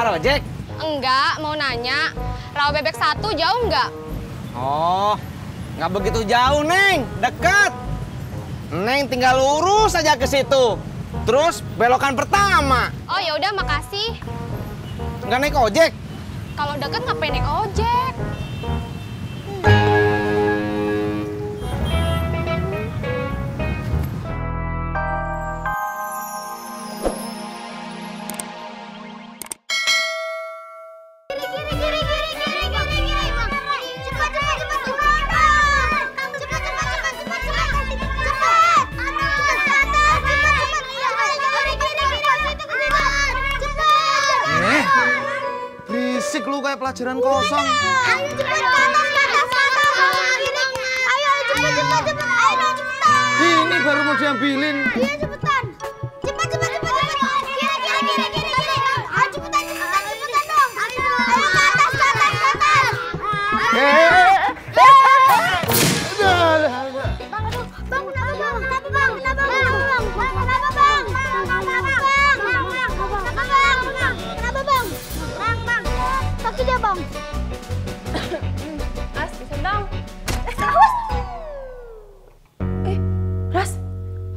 Pak Ojek? Enggak, mau nanya. Rawa bebek 1 jauh nggak? Oh, nggak begitu jauh, Neng. Dekat. Neng tinggal lurus aja ke situ. Terus belokan pertama. Oh ya udah, makasih. Nggak naik ojek? Kalau deket ngapain naik ojek? Berisik lu kayak pelajaran kosong. Ayo cepat ke atas, ayo cepat. Ini baru mau diambilin. Iya cepetan. Cepat. Kiri. Ayo cepetan dong. Ayo ke atas. Bang, kenapa bang? Sakit ya bang? Ras, bisa dong. Awas. Ras,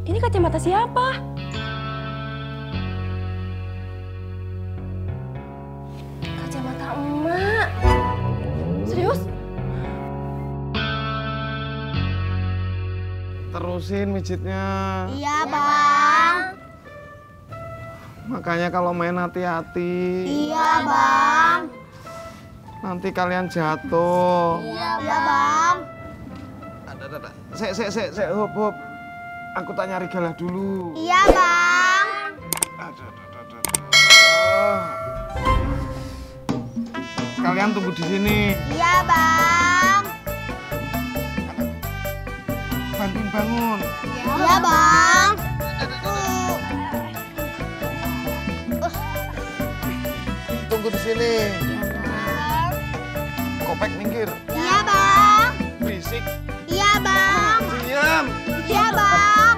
ini kacamata siapa? Kacamata emak. Serius? Terusin mijitnya. Iya bang. Makanya kalau main hati-hati. Iya bang. Nanti kalian jatuh. Iya bang. Ada. Sek, hop. Aku tanya Rigalah dulu. Iya bang. Kalian tunggu di sini. Iya bang. Bantuin bangun. Iya bang. Tunggu di sini. Kopek minggir. Iya bang. Berisik. Iya bang. Diam. Iya bang.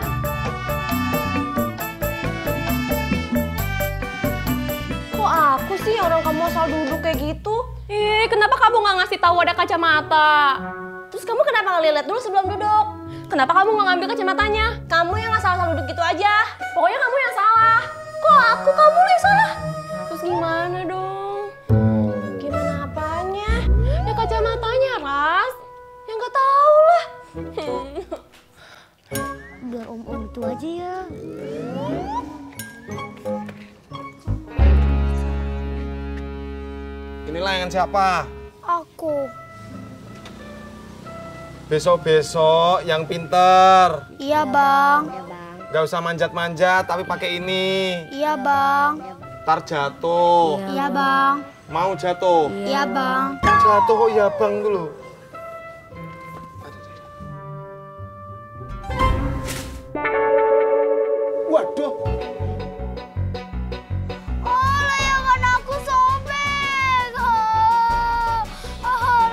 Kok aku sih orang kamu asal duduk kayak gitu? Kenapa kamu nggak ngasih tahu ada kacamata? Terus kamu kenapa nggak lihat dulu sebelum duduk? Kenapa kamu nggak ngambil kacamatanya? Kamu yang asal-asal duduk gitu aja. Pokoknya kamu yang salah. Kok kamu yang salah? Terus gimana dong? Gimana apanya? Ya kacamatanya, Ras. Ya nggak tahu lah. Biar om itu aja ya. Ini layangan siapa? Aku. Besok-besok yang pinter. Iya bang. Gak usah manjat-manjat, tapi pakai ini. Iya bang. Ntar jatuh. Iya bang. Mau jatuh? Iya bang. Jatuh kok ya bang dulu. Waduh. Oh, layangan aku sobek.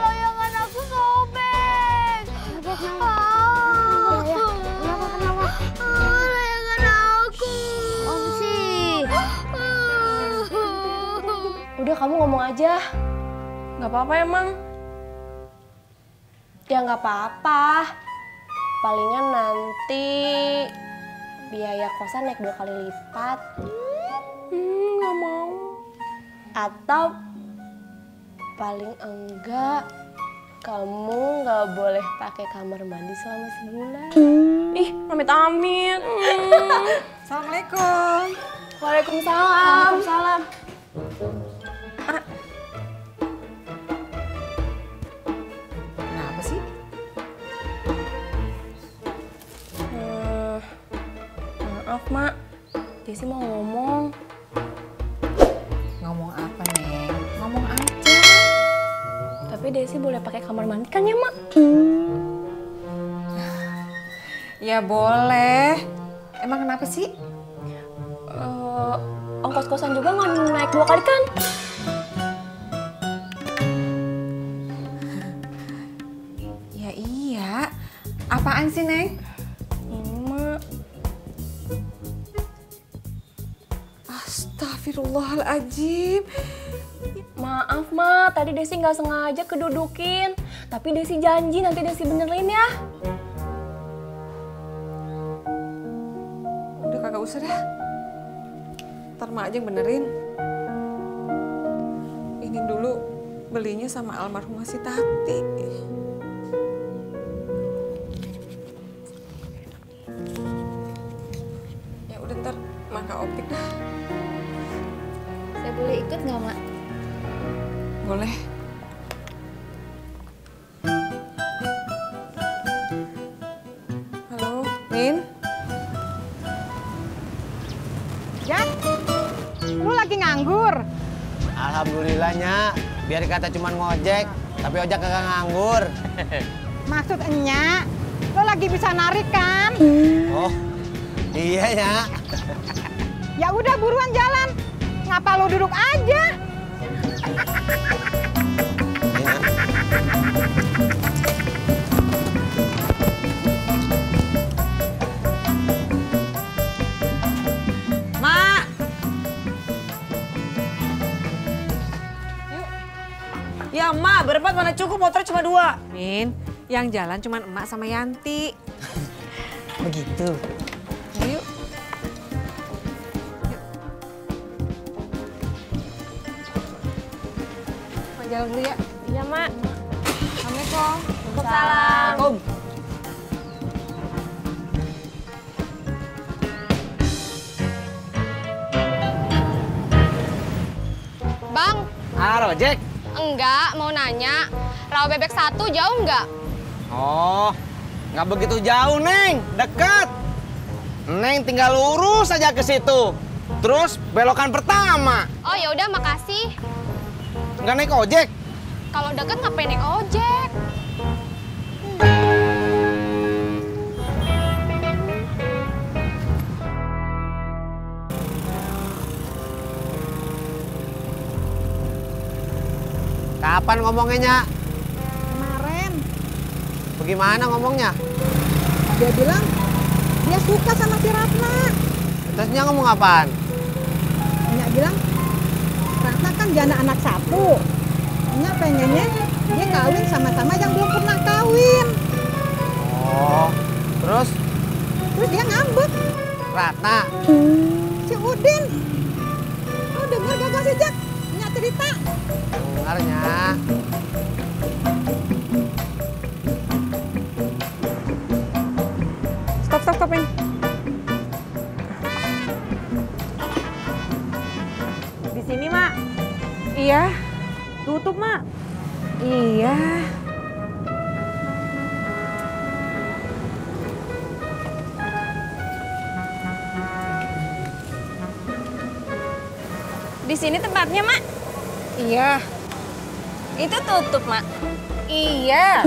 Layangan aku sobek. Kenapa? Layangan aku. Apa sih? Udah kamu ngomong aja. Nggak apa-apa emang. Ya nggak apa-apa. Palingan nanti biaya kosan naik 2 kali lipat. Nggak mau. Atau paling enggak kamu nggak boleh pakai kamar mandi selama sebulan. Ih, amit-amit. Assalamualaikum. Waalaikumsalam. Waalaikumsalam. Kenapa sih? Maaf, Mak. Desi mau ngomong. Ngomong apa, Neng? Ngomong aja. Tapi Desi boleh pakai kamar mandi kan ya, Mak? Ya boleh. Emang kenapa sih? Ongkos kosan juga nggak naik 2 kali kan? Ya iya. Apaan sih, Neng? Ini, Mak. Astagfirullahaladzim. Maaf, Ma. Tadi Desi nggak sengaja kedudukin. Tapi Desi janji nanti Desi benerin ya. Udah kagak usah dah. Ntar mak aja yang benerin. Ini dulu belinya sama almarhumah si Tati. Ya udah ntar mak opik dah. Saya boleh ikut nggak, Mak? Boleh. Halo, Min. Jak, lu lagi nganggur? Alhamdulillahnya, biar kata cuman ngojek, tapi ojek kagak nganggur. Maksud enya, lu lagi bisa narik kan? Oh, iya ya. Ya udah buruan jalan. Ngapa lu duduk aja? Mak. Ya emak, berempat mana cukup, motor cuma 2. Min, yang jalan cuma emak sama Yanti. Begitu. Yuk. Mak jalan dulu ya. Iya, Mak. Assalamualaikum. Waalaikumsalam. Bang, Ojek. enggak, mau nanya. Rawa bebek 1 jauh nggak? Oh, nggak begitu jauh, Neng. Dekat. Neng tinggal lurus aja ke situ. Terus belokan pertama. Oh ya udah, makasih. Nggak naik ojek. Kalau deket ngapain naik ojek? Kapan ngomongnya? Kemarin Bagaimana ngomongnya? dia bilang dia suka sama si Ratna. Terusnya ngomong apaan? Nya bilang Ratna kan janda anak 1. Nya pengennya dia kawin sama-sama yang belum pernah kawin. Oh, terus Terus dia ngambek. Ratna. Si Udin. Lu denger gak sih, Jak? Nya cerita. Dengarnya. Stopin. Di sini, Mak. Iya. Tutup, Mak. Iya. Di sini tempatnya, Mak. Iya. Itu tutup, Mak. Iya.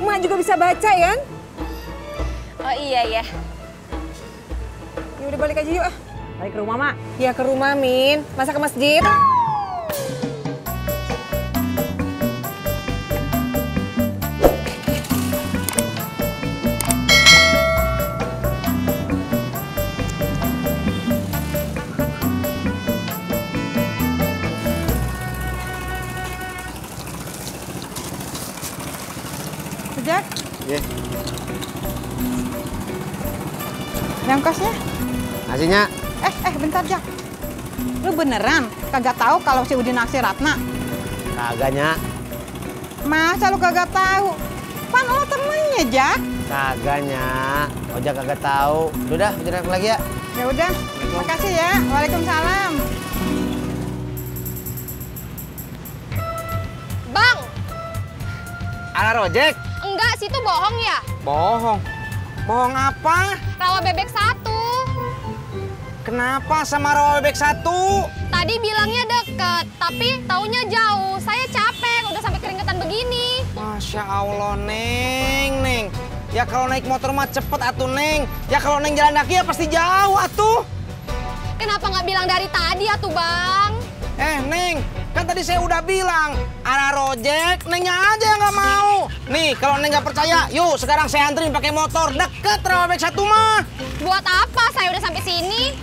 Mak juga bisa baca ya? Oh iya ya. Ya udah balik aja yuk ah. Balik ke rumah, Mak. Ya ke rumah, Min. Masa ke masjid? Jak, Iya. yang kosnya. Nasinya Bentar, Jak. Lu beneran kagak tahu kalau si Udin naksir Ratna? kagaknya. Masa lu kagak tahu? Pan lo temennya, Jak. Kagaknya. Ojek kagak tahu. Udah, jalan lagi ya. Ya udah, makasih ya. Waalaikumsalam. Bang, Ada ojek? enggak, situ bohong ya? Bohong. Bohong apa? Rawa bebek 1. Kenapa sama rawa bebek 1? Tadi bilangnya deket, tapi taunya jauh. Saya capek, udah sampai keringetan begini. Masya Allah, Neng. Ya kalau naik motor mah cepet atuh, Neng. Ya kalau Neng jalan kaki ya pasti jauh atuh. Kenapa nggak bilang dari tadi atuh, Bang? Neng, kan tadi saya udah bilang, ada rojek, Nengnya aja yang nggak mau. Nih, kalau Neng nggak percaya, yuk sekarang saya anterin pakai motor. Deket rawa bebek 1 mah. Buat apa? Saya udah sampai sini.